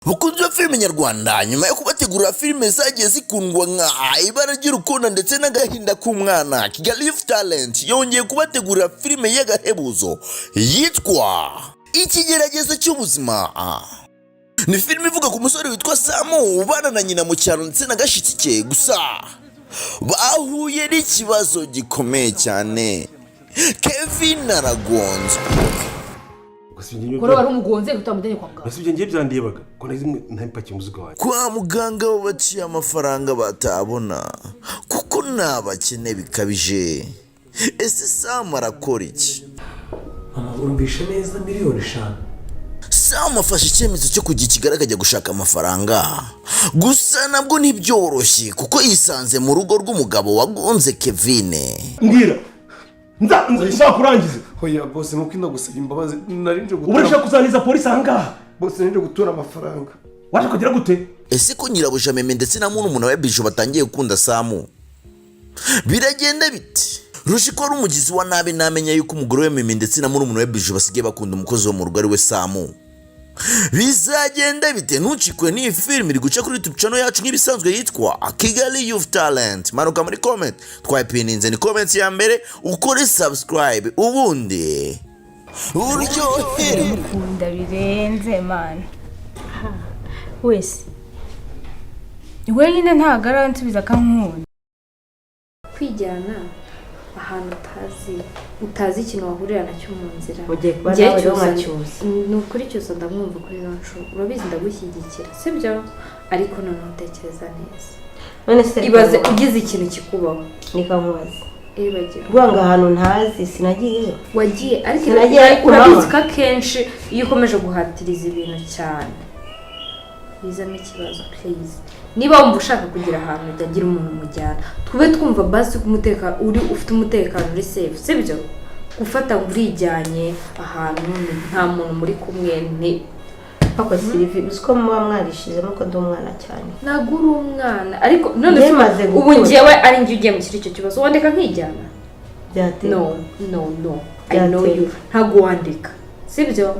Bakunzi ba filime nyarwanda, nyuma yo kubategurira filime zagiye zikundwa nka Ibara ry'Urukundo ndetse n'Agahinda k'Umwana, Kigali Youth Talent yongeye kubategurira filime y'agahebuzo yitwa Ikigeragezo cy'Ubuzima. Ni filime ivuga ku musore witwa Samu ubana na nyina mu cyaro ndetse na gashiki ke, gusa bahuye n'ikibazo gikomeye cyane. Kevin aragonzwe. Gusa ibyo Kora wari umugonze utamujyanye kwa muganga. Gusa ibyo ngiye byandebaga ko nari ntapakiye umuzigo wanjye. Kwa muganga babaciye amafaranga batabona kuko ni abakene bikabije. Ese Samu arakora iki? Mama, urumvishe neza, miliyoni 5. Samu afashe icyemezo cyo kujya i Kigali akajya gushaka amafaranga, gusa nabwo ntibyoroshye kuko yisanze mu rugo rw'umugabo wagonze Kevine. Mbwira, nzakurangize. Oya bose, nuko ndagusaba imbabazi, nari nje Ubu urashaka kuzaniza polisi ahangaha? Bose, nari nje gutura amafaranga. Waje kugira gute? Ese ko nyirabuja Meme ndetse na murumuna we Biju batangiye gukunda Samu, biragenda biti? Rushiko ari umugizi wa nabi namenya yuko umugore we Meme ndetse na murumuna we Biju basigaye bakunda umukozi wo mu rugo ari we Samu, bizagenda bite? Ntucikwe n'iyi filime iri guca kuri YouTube channel yacu nk'ibisanzwe yitwa Kigali Youth Talent. Manuka muri comment, twayipininze, ni comment ya mbere, ukore subscribe ubundi uryoherwe. Mukunda birenze mana wese, wenyine ntabwo aransubiza akankunda. Kwijyana ahantu utazi ikintu wahurira nacyo mu nzira. Ugiye kuba Njye nawe rero Cyusa- nka Cyusa. Ni ukuri Cyusa ndamwumva kuri ino nshuro, urabizi ndagushyigikira, sibyo? Ariko noneho tekereza neza. None se Ibaze ugize ikintu kikubaho. Reka nkubaze. Iribagira. Kuvuga ngo ahantu ntazi, sinagiyeyo. Wagiye ariko. Sinagiye ariko Urabizi mama. ko akenshi iyo ukomeje guhatiriza ibintu cyane bizamo ikibazo. Please, niba wumva ushaka kugira ahantu ujya, gira umuntu umujyana, tube twumva basi ko umutekano uri, ufite umutekano, uri safe, sibyo? Gufata ngo urijyanye ahantu nta muntu muri kumwe ni Ariko Sylvie, uzi ko muba mwarishizemo ko ndi umwana cyane? Ntabwo uri umwana, ariko none Njye se maze ubu gukura. njyewe ari njye ugiye mu icyo kibazo, wandeka nkijyana? Byatewe. No, no, no, I know Byatewe. you, ntabwo wandika, sibyo?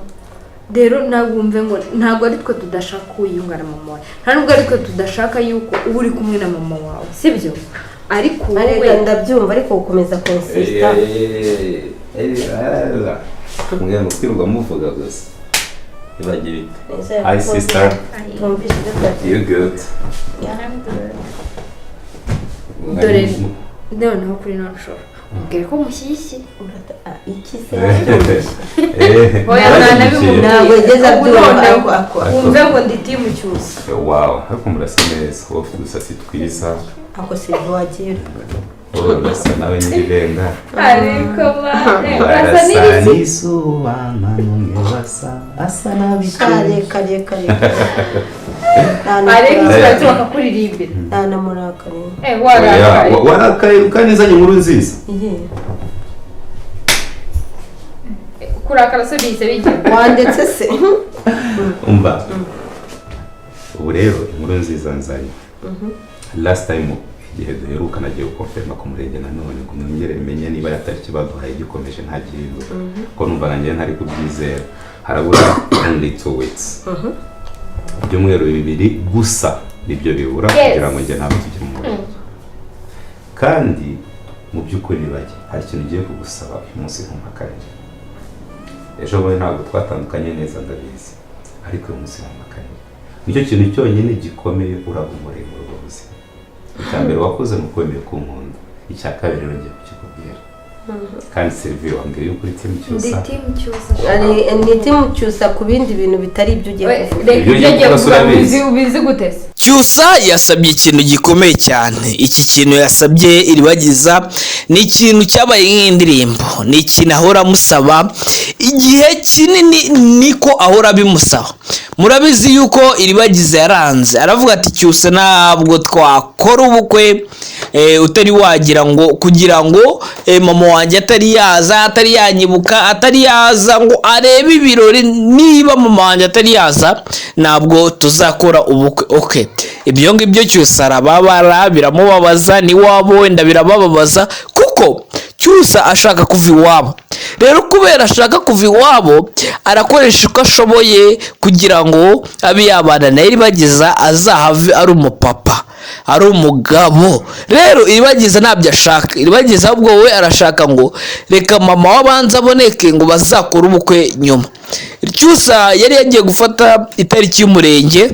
Rero ntabwo wumve ngo ntabwo ari twe tudashaka wiyunga na mama wawe, nta nubwo ari twe tudashaka yuko uba uri kumwe na mama wawe, sibyo? Ariko wowe Ariko ndabyumva, ariko gukomeza kwinsista. Mwe mukwirirwa muvuga gusa, ibagira ite? Hi sister. Twumvise ibyo twagiye. You good? Dore noneho kuri ino nshuro mubwire ko mushyigikiye. Iki se wabyumvise? Oya, ntanabimubwiye. Ntabwo yigeze Ubu abyumva, noneho ariko wumve ngo ndi team Cyusa. Wow, ariko murasa neza, wowe ufite udusatsi twiza. Ako Sylvie, wagiye. Wowe urasa nawe nyirirenga. Ariko mane urasa Barasa n'iriki. n'izuba, nta n'umwe basa, asa nabi. Kare kare kare. Ariko ikibazo bakakuririmbira. Ntanamurakariye. Eh, warakaye. Warakaye kandi nzanye inkuru nziza. Iyihe? Kurakara se bihise bigenda? Wandetse se. Umva, ubu rero inkuru nziza nzanye, last time igihe duheruka nagiye gukonfirma ku murenge nanone ngo nongere menye niba ya tariki baduhaye gikomeje nta gihinduka, ko numva nanjye ntari kubyizera. Harabura only 2 weeks, ibyumweru 2 gusa nibyo bibura kugira ngo njye ntabwo tujye mu murenge. Kandi mu by'ukuri bajye, hari ikintu ugiye kugusaba uyu munsi ntumpakanire. Ejo bundi ntabwo twatandukanye neza, ndabizi, ariko uyu munsi ntumpakanire. Nicyo kintu cyonyine gikomeye uraba umurego muri ubwo buzima. Icya mbere wakoze ni uko wemeye kunkunda. Icya kabiri rero ngiye kukikubwira. Kandi Sylvie, wambwiye yuko uri team Ndi Cyusa. team Cyusa. Ni team Cyusa ku bindi bintu bitari ibyo ugiye kuvuga. Reka, Ibyo ibyo ugiye agiye kuvuga kuvuga urabizi. ubizi gute se? Cyusa yasabye ikintu gikomeye cyane. Iki kintu yasabye Iribagiza ni ikintu cyabaye nk'indirimbo, ni ikintu ahora amusaba igihe kinini, niko ahora abimusaba. Murabizi yuko Iribagiza yaranze, aravuga ati: "Cyusa, ntabwo twakora ubukwe utari wagira ngo kugira ngo mama wanjye atari yaza, atari yanyibuka, atari yaza ngo arebe ibirori. Niba mama wanjye atari yaza, ntabwo tuzakora ubukwe." Okay, ibyo ngibyo Cyusa arababara, biramubabaza, n'iwabo wenda birabababaza kuko Cyusa ashaka kuva iwabo. Rero kubera ashaka kuva iwabo, arakoresha uko ashoboye kugira ngo abe yabana na Iribagiza, azahave ari umupapa, ari umugabo. Rero Iribagiza ntabyo ashaka. Iribagiza ahubwo we arashaka ngo reka mama w'abanza aboneke, ngo bazakore ubukwe nyuma. Cyusa yari yagiye gufata itariki y'umurenge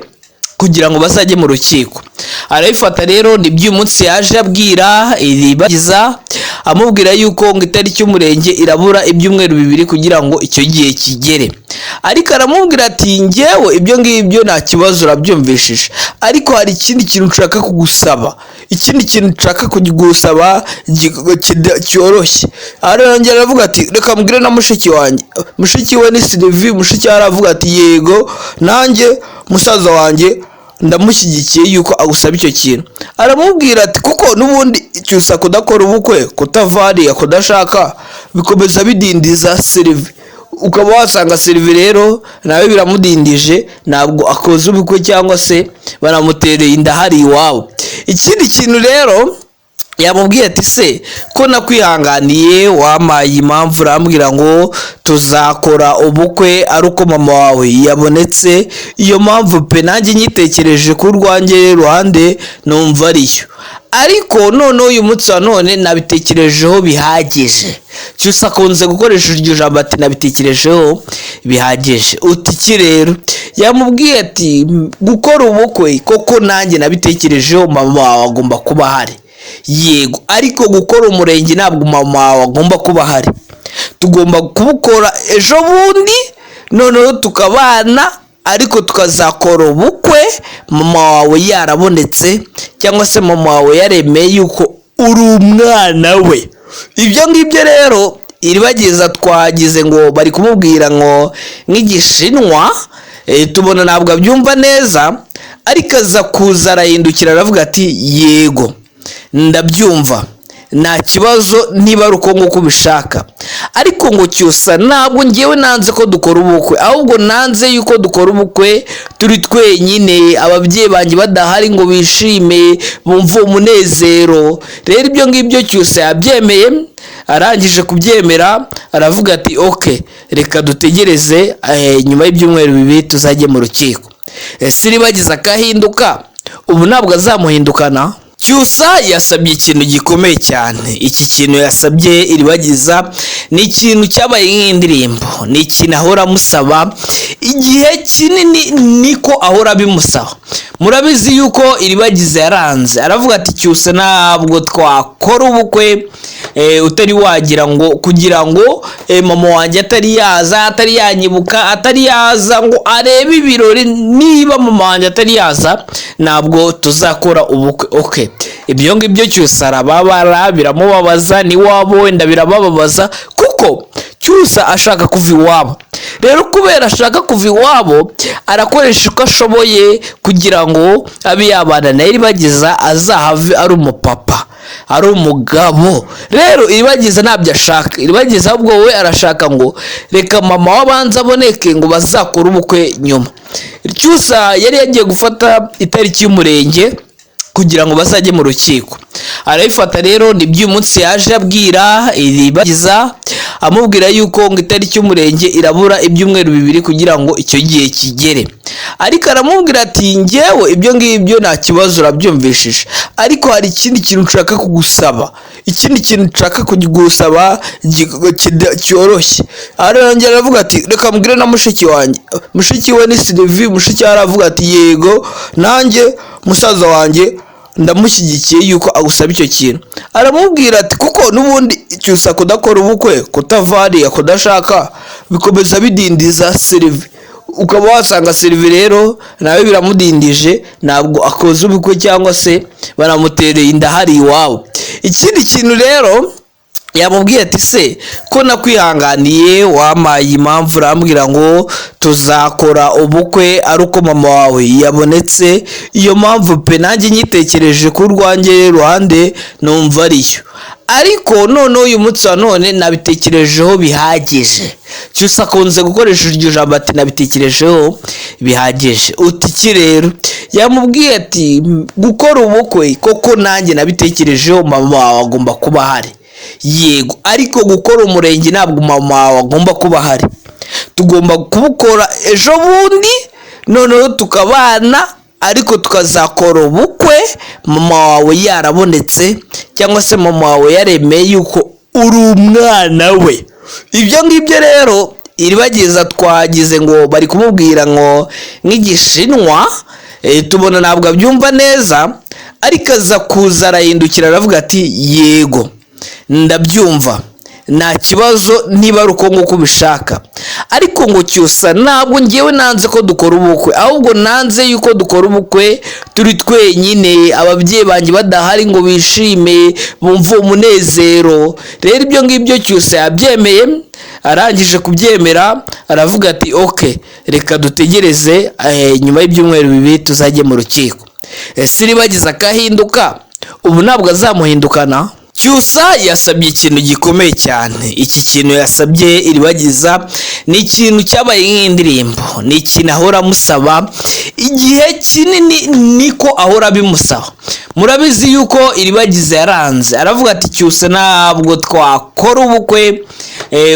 kugira ngo bazajye mu rukiko, arabifata. Rero ni by'uyu munsi yaje abwira Iribagiza, amubwira yuko ngo itariki y'umurenge irabura ibyumweru 2 kugira ngo icyo gihe kigere. Ariko aramubwira ati: "Ngewe ibyo ngibyo nta kibazo, urabyumvishije, ariko hari ikindi kintu nshaka kugusaba, ikindi kintu nshaka kugusaba cyoroshye." Arongera aravuga ati: "Reka mbwire na mushiki wanjye." Mushiki we ni Sylvie. Mushiki we aravuga ati: "Yego, nanjye musaza wanjye ndamushyigikiye yuko agusaba icyo kintu." Aramubwira ati: "Kuko n'ubundi Cyusa kudakora ubukwe, kutavariya, kudashaka, bikomeza bidindiza Sylvie, ukaba wasanga Sylvie rero nawe biramudindije, ntabwo akoze ubukwe cyangwa se banamutereye inda hari iwabo." Ikindi kintu rero yamubwiye ati: "Se ko nakwihanganiye, wampaye impamvu, urambwira ngo tuzakora ubukwe ari uko mama wawe yabonetse, iyo mpamvu pe nanjye nyitekereje ku rwanjye ruhande numva ariyo, ariko noneho uyu munsi wa none nabitekerejeho bihagije." Cyusa akunze gukoresha iryo jambo ati: "Nabitekerejeho bihagije." Uti iki rero? Yamubwiye ati: "Gukora ubukwe koko nanjye nabitekerejeho, mama wawe agomba kuba ahari, yego, ariko gukora umurenge ntabwo mama wawe agomba kuba ahari. Tugomba kubukora ejo bundi, noneho tukabana, ariko tukazakora ubukwe mama wawe yarabonetse, cyangwa se mama wawe yaremeye yuko uri umwana we." Ibyo ngibyo rero Iribagiza twagize ngo bari kumubwira ngo nk'igishinwa, tubona ntabwo abyumva neza, ariko aza kuza arahindukira aravuga ati: "Yego, ndabyumva, nta kibazo niba ari uko nguko ubishaka, ariko ngo Cyusa, ntabwo ngewe nanze ko dukora ubukwe, ahubwo nanze yuko dukora ubukwe turi twenyine, ababyeyi banjye badahari ngo bishime, bumve umunezero." Rero ibyo ngibyo Cyusa yabyemeye. Arangije kubyemera aravuga ati: "Okay, reka dutegereze, nyuma y'ibyumweru 2 tuzajye mu rukiko." Ese Iribagiza akahinduka ubu ntabwo azamuhindukana? Cyusa yasabye ikintu gikomeye cyane. Iki kintu yasabye Iribagiza ni ikintu cyabaye nk'indirimbo, ni ikintu ahora amusaba igihe kinini, niko ahora abimusaba. Murabizi yuko Iribagiza yaranze, aravuga ati: "Cyusa, ntabwo twakora ubukwe utari wagira ngo kugira ngo mama wanjye atari yaza, atari yanyibuka, atari yaza ngo arebe ibirori. Niba mama wanjye atari yaza, ntabwo tuzakora ubukwe." Okay, ibyo ngibyo Cyusa arababara, biramubabaza, n'iwabo wenda birabababaza, kuko Cyusa ashaka kuva iwabo. Rero kubera ashaka kuva iwabo, arakoresha uko ashoboye kugira ngo abe yabana na Iribagiza, azahave ari umupapa, ari umugabo. Rero Iribagiza ntabyo ashaka. Iribagiza ahubwo we arashaka ngo reka mama w'abanza aboneke, ngo bazakore ubukwe nyuma. Cyusa yari yagiye gufata itariki y'umurenge kugira ngo bazajye mu rukiko, arabifata. Rero ni by'uyu munsi yaje abwira Iribagiza, amubwira yuko ngo itariki y'umurenge irabura ibyumweru 2 kugira ngo icyo gihe kigere, ariko aramubwira ati: "Ngewe ibyo ngibyo nta kibazo, urabyumvishije, ariko hari ikindi kintu nshaka kugusaba, ikindi kintu nshaka kugusaba cyoroshye." Arongera aravuga ati: "Reka mbwire na mushiki wanjye." Mushiki we ni Sylvie. Mushiki we aravuga ati: "Yego, nanjye musaza wanjye ndamushyigikiye yuko agusaba icyo kintu." Aramubwira ati: "Kuko n'ubundi Cyusa kudakora ubukwe, kutavariya, kudashaka, bikomeza bidindiza Sylvie, ukaba wasanga Sylvie rero nawe biramudindije, ntabwo akoze ubukwe cyangwa se banamutereye inda hari iwabo." Ikindi kintu rero yamubwiye ati: "Se ko nakwihanganiye, wampaye impamvu, urambwira ngo tuzakora ubukwe ari uko mama wawe yabonetse, iyo mpamvu pe nanjye nyitekereje ku rwanjye ruhande numva ariyo, ariko noneho uyu munsi wa none nabitekerejeho bihagije." Cyusa akunze gukoresha iryo jambo ati: "Nabitekerejeho bihagije." Uti iki rero? Yamubwiye ati: "Gukora ubukwe koko nanjye nabitekerejeho, mama wawe agomba kuba ahari." Yego, ariko gukora umurenge ntabwo mama wawe agomba kuba ahari. Tugomba kubukora ejo bundi, noneho tukabana, ariko tukazakora ubukwe mama wawe yarabonetse, cyangwa se mama wawe yaremeye yuko uri umwana we. Ibyo ngibyo rero Iribagiza twagize ngo bari kumubwira ngo nk'Igishinwa, tubona ntabwo abyumva neza, ariko aza kuza arahindukira aravuga ati: "Yego, ndabyumva, nta kibazo niba ari uko nguko ubishaka." Ariko ngo: "Cyusa, ntabwo ngewe nanze ko dukora ubukwe, ahubwo nanze yuko dukora ubukwe turi twenyine, ababyeyi banjye badahari ngo bishime, bumve umunezero." Rero ibyo ngibyo Cyusa yabyemeye. Arangije kubyemera aravuga ati: "OK, reka dutegereze, nyuma y'ibyumweru 2 tuzajye mu rukiko." Ese Iribagiza akahinduka ubu ntabwo azamuhindukana? Cyusa yasabye ikintu gikomeye cyane. Iki kintu yasabye Iribagiza ni ikintu cyabaye nk'indirimbo, ni ikintu ahora amusaba igihe kinini, niko ahora abimusaba. Murabizi yuko Iribagiza yaranze, aravuga ati: "Cyusa, ntabwo twakora ubukwe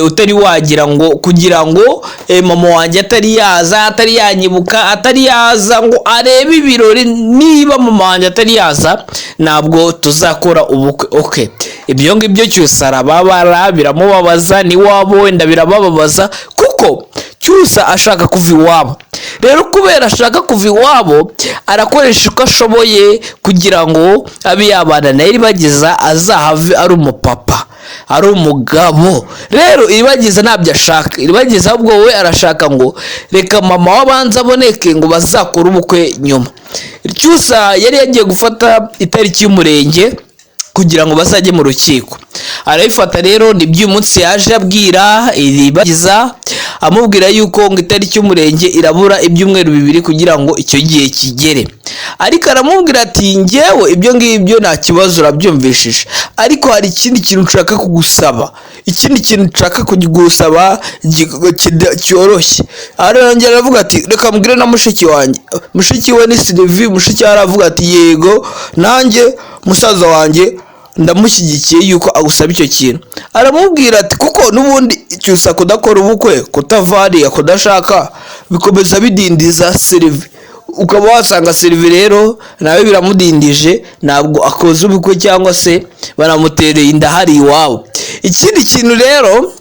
utari wagira ngo kugira ngo mama wanjye atari yaza, atari yanyibuka, atari yaza ngo arebe ibirori. Niba mama wanjye atari yaza, ntabwo tuzakora ubukwe." OK, ibyo ngibyo Cyusa arababara, biramubabaza, n'iwabo wenda birabababaza, kuko Cyusa ashaka kuva iwabo. Rero kubera ashaka kuva iwabo, arakoresha uko ashoboye kugira ngo abe yabana na Iribagiza, azahave ari umupapa, ari umugabo. Rero Iribagiza ntabyo ashaka. Iribagiza ahubwo we arashaka ngo reka mama we abanze aboneke, ngo bazakore ubukwe nyuma. Cyusa yari yagiye gufata itariki y'umurenge kugira ngo bazajye mu rukiko, arabifata. Rero ni by'uyu munsi yaje abwira Iribagiza, amubwira yuko ngo itariki y'umurenge irabura ibyumweru 2 kugira ngo icyo gihe kigere. Ariko aramubwira ati: "Ngewe ibyo ngibyo nta kibazo, urabyumvishije, ariko hari ikindi kintu nshaka kugusaba, ikindi kintu nshaka kugusaba cyoroshye." Arongera aravuga ati: "Reka mbwire na mushiki wanjye." Mushiki we ni Sylvie. Mushiki we aravuga ati: "Yego, nanjye musaza wanjye ndamushyigikiye yuko agusaba icyo kintu." Aramubwira ati: kuko n'ubundi Cyusa kudakora ubukwe, kutava hariya, kudashaka, bikomeza bidindiza Sylvie, ukaba wasanga Sylvie rero nawe biramudindije, ntabwo akoze ubukwe, cyangwa se banamutereye inda hari iwabo. Ikindi kintu rero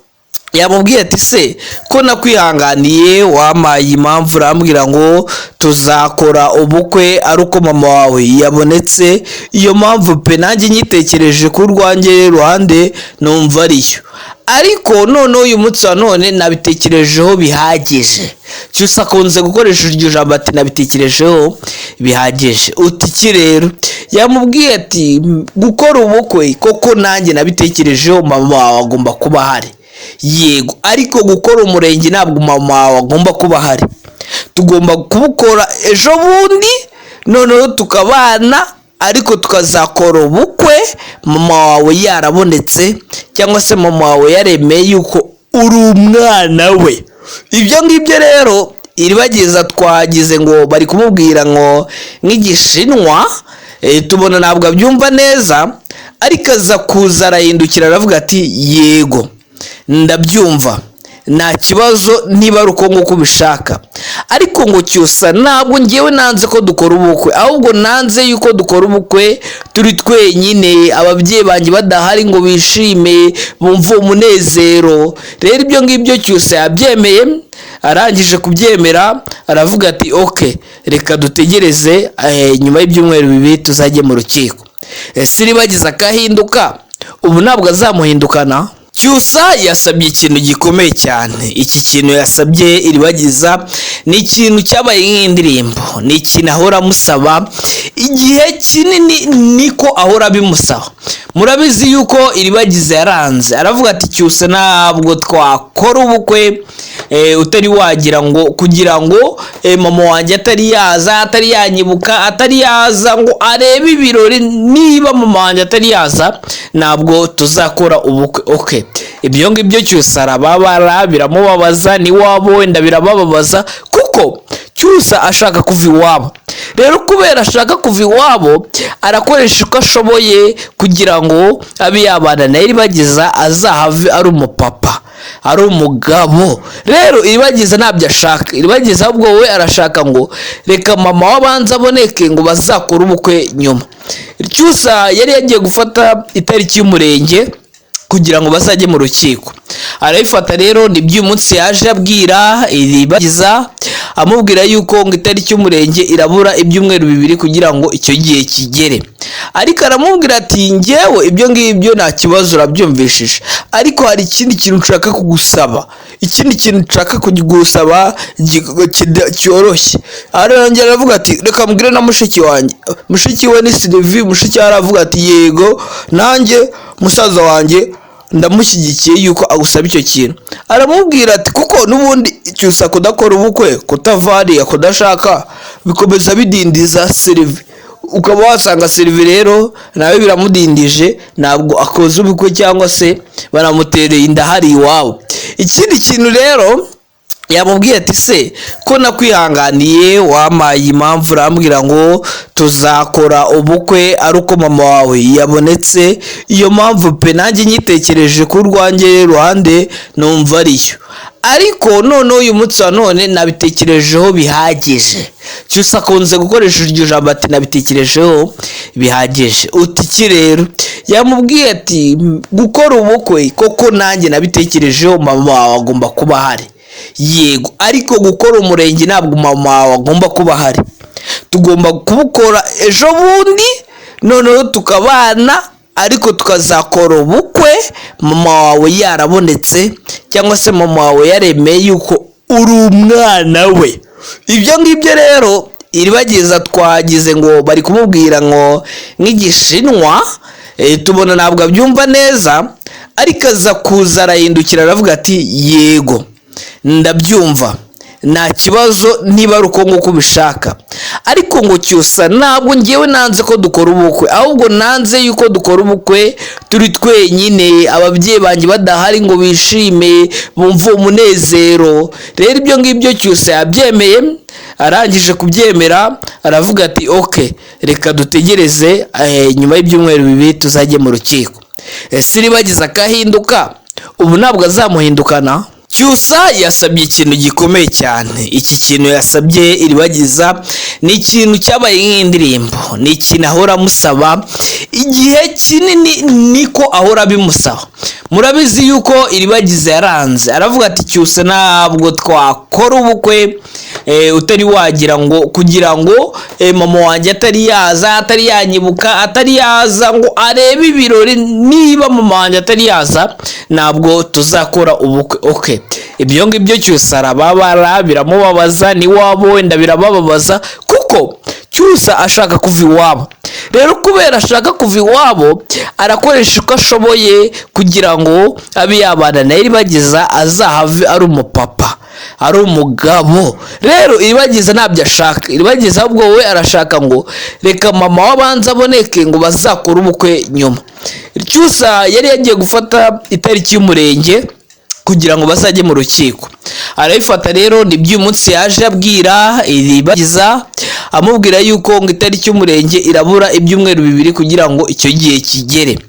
yamubwiye ati: "Se ko nakwihanganiye, wampaye impamvu, urambwira ngo tuzakora ubukwe ari uko mama wawe yabonetse, iyo mpamvu pe nanjye nyitekereje ku rwanjye ruhande numva ariyo, ariko noneho uyu munsi wa none nabitekerejeho bihagije." Cyusa akunze gukoresha iryo jambo ati: "Nabitekerejeho bihagije." Uti iki rero? Yamubwiye ati: "Gukora ubukwe koko nanjye nabitekerejeho, mama wawe agomba kuba ahari. Yego, ariko gukora umurenge ntabwo mama wawe agomba kuba ahari. Tugomba kubukora ejo bundi, noneho tukabana, ariko tukazakora ubukwe mama wawe yarabonetse, cyangwa se mama wawe yaremeye yuko uri umwana we." Ibyo ngibyo rero Iribagiza twagize ngo bari kumubwira ngo nk'Igishinwa, tubona ntabwo abyumva neza, ariko aza kuza arahindukira aravuga ati: "Yego, ndabyumva, nta kibazo niba ari uko nguko ubishaka." Ariko ngo: "Cyusa, ntabwo ngewe nanze ko dukora ubukwe, ahubwo nanze yuko dukora ubukwe turi twenyine, ababyeyi banjye badahari ngo bishime, bumve umunezero." Rero ibyo ngibyo Cyusa yabyemeye. Arangije kubyemera aravuga ati: "OK, reka dutegereze, nyuma y'ibyumweru 2 tuzajye mu rukiko." Ese Iribagiza akahinduka ubu ntabwo azamuhindukana? Cyusa yasabye ikintu gikomeye cyane. Iki kintu yasabye Iribagiza ni ikintu cyabaye nk'indirimbo, ni ikintu ahora amusaba igihe kinini, niko ahora abimusaba. Murabizi yuko Iribagiza yaranze, aravuga ati: "Cyusa, ntabwo twakora ubukwe utari wagira ngo kugira ngo mama wanjye atari yaza, atari yanyibuka, atari yaza ngo arebe ibirori. Niba mama wanjye atari yaza, ntabwo tuzakora ubukwe." OK, ibyo ngibyo Cyusa arababara, biramubabaza, n'iwabo wenda birabababaza, kuko Cyusa ashaka kuva iwabo. Rero kubera ashaka kuva iwabo, arakoresha uko ashoboye kugira ngo abe yabana na Iribagiza, azahave ari umupapa, ari umugabo. Rero Iribagiza ntabyo ashaka. Iribagiza ahubwo we arashaka ngo reka mama w'abanza aboneke, ngo bazakore ubukwe nyuma. Cyusa yari yagiye gufata itariki y'umurenge kugira ngo bazajye mu rukiko, arabifata. Rero nibyo, uyu munsi yaje abwira Iribagiza, amubwira yuko ngo itariki y'umurenge irabura ibyumweru 2 kugira ngo icyo gihe kigere. Ariko aramubwira ati: "Ngewe ibyo ngibyo nta kibazo, urabyumvishije, ariko hari ikindi kintu nshaka kugusaba, ikindi kintu nshaka kugusaba cyoroshye." Arongera aravuga ati: "Reka mbwire na mushiki wanjye." Mushiki we ni Sylvie. Mushiki we aravuga ati: "Yego, nanjye musaza wanjye ndamushyigikiye yuko agusaba icyo kintu." Aramubwira ati: "Kuko n'ubundi Cyusa kudakora ubukwe, kutavariya, kudashaka, bikomeza bidindiza Sylvie, ukaba wasanga Sylvie rero nawe biramudindije, ntabwo akoze ubukwe cyangwa se banamutereye inda hari iwabo." Ikindi kintu rero yamubwiye ati: "Se ko nakwihanganiye, wampaye impamvu, urambwira ngo tuzakora ubukwe ari uko mama wawe yabonetse, iyo mpamvu pe nanjye nyitekereje ku rwanjye ruhande numva ariyo, ariko noneho uyu munsi wa none nabitekerejeho bihagije." Cyusa akunze gukoresha iryo jambo ati: "Nabitekerejeho bihagije." Uti iki rero? Yamubwiye ati: "Gukora ubukwe koko nanjye nabitekerejeho, mama wawe agomba kuba ahari, yego, ariko gukora umurenge ntabwo mama wawe agomba kuba ahari. Tugomba kubukora ejo bundi, noneho tukabana, ariko tukazakora ubukwe mama wawe yarabonetse, cyangwa se mama wawe yaremeye yuko uri umwana we." Ibyo ngibyo rero Iribagiza twagize ngo bari kumubwira ngo nk'igishinwa, tubona ntabwo abyumva neza, ariko aza kuza arahindukira aravuga ati: "Yego, ndabyumva, nta kibazo niba ari uko nguko ubishaka, ariko ngo Cyusa, ntabwo ngewe nanze ko dukora ubukwe, ahubwo nanze yuko dukora ubukwe turi twenyine, ababyeyi banjye badahari ngo bishime, bumve umunezero." Rero ibyo ngibyo Cyusa yabyemeye. Arangije kubyemera aravuga ati: "Ok, reka dutegereze, nyuma y'ibyumweru 2 tuzajye mu rukiko." Ese Iribagiza akahinduka ubu ntabwo azamuhindukana? Cyusa yasabye ikintu gikomeye cyane. Iki kintu yasabye Iribagiza ni ikintu cyabaye nk'indirimbo, ni ikintu ahora amusaba igihe kinini, niko ahora abimusaba. Murabizi yuko Iribagiza yaranze, aravuga ati: "Cyusa, ntabwo twakora ubukwe utari wagira ngo kugira ngo mama wanjye atari yaza, atari yanyibuka, atari yaza ngo arebe ibirori. Niba mama wanjye atari yaza, ntabwo tuzakora ubukwe." Okay, ibyo ngibyo Cyusa arababara, biramubabaza, n'iwabo wenda birabababaza, kuko Cyusa ashaka kuva iwabo. Rero kubera ashaka kuva iwabo, arakoresha uko ashoboye kugira ngo abe yabana na Iribagiza, azahave ari umupapa, ari umugabo. Rero Iribagiza ntabyo ashaka. Iribagiza ahubwo we arashaka ngo reka mama w'abanza aboneke, ngo bazakore ubukwe nyuma. Cyusa yari yagiye gufata itariki y'umurenge kugira ngo bazajye mu rukiko, arabifata. Rero nibyo, uyu munsi yaje abwira Iribagiza, amubwira yuko ngo itariki y'umurenge irabura ibyumweru 2 kugira ngo icyo gihe kigere,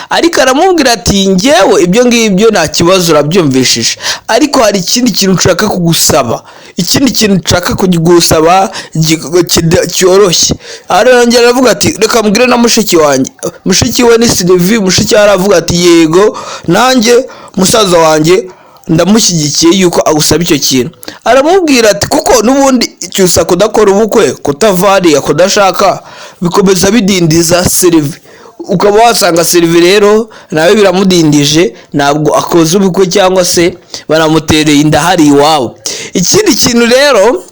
ariko aramubwira ati: "Ngewe ibyo ngibyo nta kibazo, urabyumvishije, ariko hari ikindi kintu nshaka kugusaba, ikindi kintu nshaka kugusaba cyoroshye." Arongera aravuga ati: "Reka mbwire na mushiki wanjye." Mushiki we ni Sylvie. Mushiki we aravuga ati: "Yego, nanjye musaza wanjye ndamushyigikiye yuko agusaba icyo kintu." Aramubwira ati: "Kuko n'ubundi Cyusa kudakora ubukwe, kutavariya, kudashaka, bikomeza bidindiza Sylvie, ukaba wasanga Sylvie rero nawe biramudindije, ntabwo akoze ubukwe cyangwa se banamutereye inda hari iwabo." Ikindi kintu rero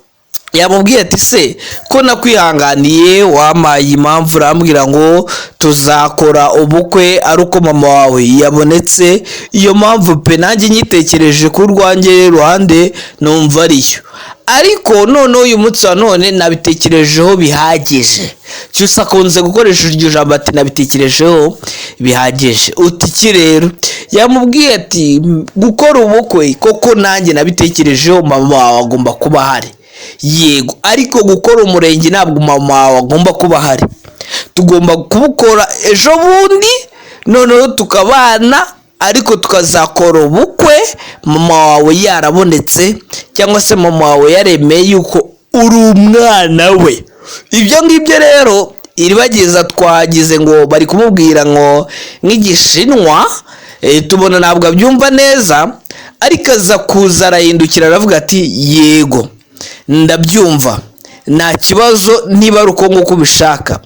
yamubwiye ati: "Se ko nakwihanganiye, wampaye impamvu, urambwira ngo tuzakora ubukwe ari uko mama wawe yabonetse, iyo mpamvu pe nanjye nyitekereje ku rwanjye ruhande numva ariyo, ariko noneho uyu munsi wa none nabitekerejeho bihagije." Cyusa akunze gukoresha iryo jambo ati: "Nabitekerejeho bihagije." Uti iki rero? Yamubwiye ati: "Gukora ubukwe koko nanjye nabitekerejeho, mama wawe agomba kuba ahari." Yego, ariko gukora umurenge ntabwo mama wawe agomba kuba ahari. Tugomba kubukora ejo bundi, noneho tukabana, ariko tukazakora ubukwe mama wawe yarabonetse, cyangwa se mama wawe yaremeye yuko uri umwana we. Ibyo ngibyo rero Iribagiza twagize ngo bari kumubwira ngo nk'Igishinwa, tubona ntabwo abyumva neza, ariko aza kuza arahindukira aravuga ati: "Yego, ndabyumva, nta kibazo niba ari uko nguko ubishaka."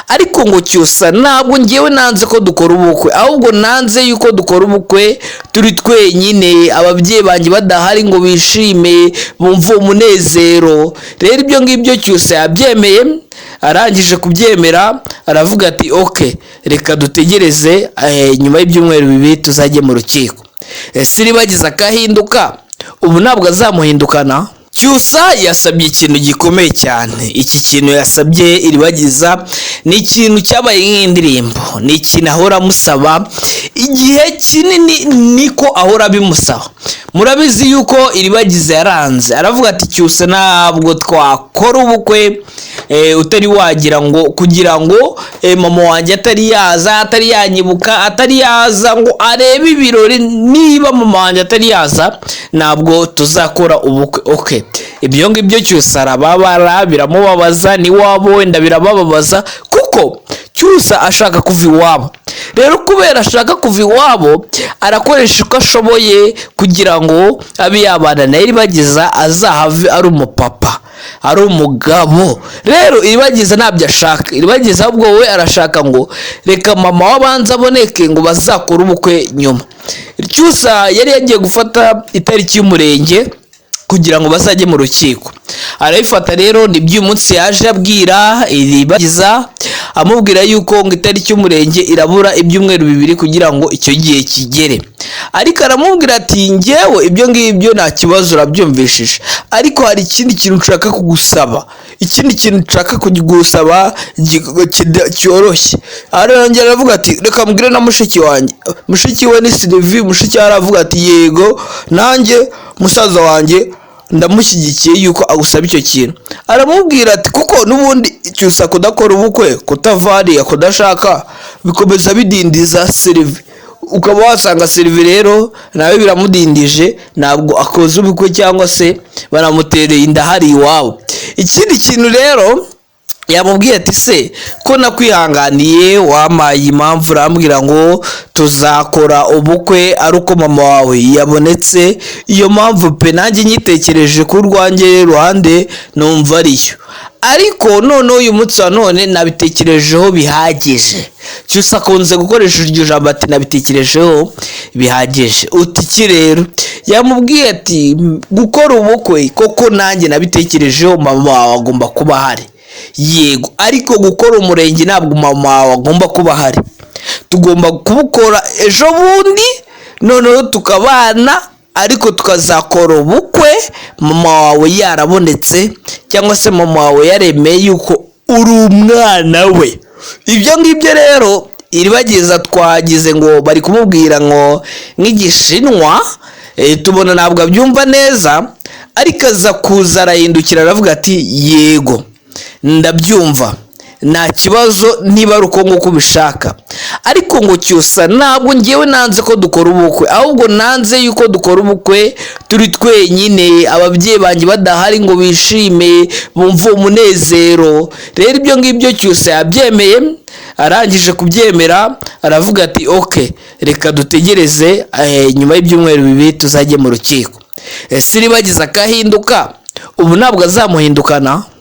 Ariko ngo Cyusa, ntabwo ngewe nanze ko dukora ubukwe, ahubwo nanze yuko dukora ubukwe turi twenyine, ababyeyi banjye badahari ngo bishime, bumve umunezero. Rero ibyo ngibyo Cyusa yabyemeye. Arangije kubyemera aravuga ati: "OK, reka dutegereze, nyuma y'ibyumweru 2 tuzajye mu rukiko." Ese Iribagiza akahinduka ubu ntabwo azamuhindukana? Cyusa yasabye ikintu gikomeye cyane. Iki kintu yasabye Iribagiza ni ikintu cyabaye nk'indirimbo, ni ikintu ahora amusaba igihe kinini, niko ahora abimusaba. Murabizi yuko Iribagiza yaranze, aravuga ati: "Cyusa, ntabwo twakora ubukwe utari wagira ngo kugira ngo mama wanjye atari yaza, atari yanyibuka, atari yaza ngo arebe ibirori. Niba mama wanjye atari yaza, ntabwo tuzakora ubukwe." OK, ibyo ngibyo Cyusa arababara, biramubabaza, n'iwabo wenda birabababaza, kuko Cyusa ashaka kuva iwabo. Rero kubera ashaka kuva iwabo, arakoresha uko ashoboye kugira ngo abe yabana na Iribagiza, azahave ari umupapa, ari umugabo. Rero Iribagiza ntabyo ashaka. Iribagiza ahubwo we arashaka ngo reka mama w'abanza aboneke, ngo bazakore ubukwe nyuma. Cyusa yari yagiye gufata itariki y'umurenge kugira ngo bazajye mu rukiko, arabifata. Rero nibyo uyu munsi yaje abwira Iribagiza, amubwira yuko ngo itariki y'umurenge irabura ibyumweru 2 kugira ngo icyo gihe kigere. Ariko aramubwira ati: "Ngewe ibyo ngibyo nta kibazo, urabyumvishije, ariko hari ikindi kintu nshaka kugusaba, ikindi kintu nshaka kugusaba cyoroshye." Arongera aravuga ati: "Reka mbwire na mushiki wanjye." Mushiki we ni Sylvie. Mushiki we aravuga ati: "Yego, nanjye musaza wanjye ndamushyigikiye yuko agusaba icyo kintu." Aramubwira ati: "Kuko n'ubundi Cyusa kudakora ubukwe, kutavariya, kudashaka, bikomeza bidindiza Sylvie, ukaba wasanga Sylvie rero nawe biramudindije, ntabwo akoze ubukwe cyangwa se banamutereye inda hari iwabo." Ikindi kintu rero yamubwiye ati: "Se ko nakwihanganiye, wampaye impamvu, urambwira ngo tuzakora ubukwe ari uko mama wawe yabonetse, iyo mpamvu pe nanjye nyitekereje ku rwanjye ruhande numva ariyo, ariko noneho uyu munsi wa none nabitekerejeho bihagije." Cyusa akunze gukoresha iryo jambo ati: "Nabitekerejeho bihagije." Uti iki rero? Yamubwiye ati: "Gukora ubukwe koko nanjye nabitekerejeho, mama wawe agomba kuba ahari. Yego, ariko gukora umurenge ntabwo mama wawe agomba kuba ahari. Tugomba kubukora ejo bundi, noneho tukabana, ariko tukazakora ubukwe mama wawe yarabonetse, cyangwa se mama wawe yaremeye yuko uri umwana we." Ibyo ngibyo rero Iribagiza twagize ngo bari kumubwira ngo nk'Igishinwa, tubona ntabwo abyumva neza, ariko aza kuza arahindukira aravuga ati: "Yego, ndabyumva, nta kibazo niba ari uko nguko ubishaka." Ariko ngo Cyusa, ntabwo ngewe nanze ko dukora ubukwe, ahubwo nanze yuko dukora ubukwe turi twenyine, ababyeyi banjye badahari ngo bishime, bumve umunezero. Rero ibyo ngibyo Cyusa yabyemeye. Arangije kubyemera aravuga ati: "OK, reka dutegereze, nyuma y'ibyumweru 2 tuzajye mu rukiko." Ese Iribagiza akahinduka ubu ntabwo azamuhindukana?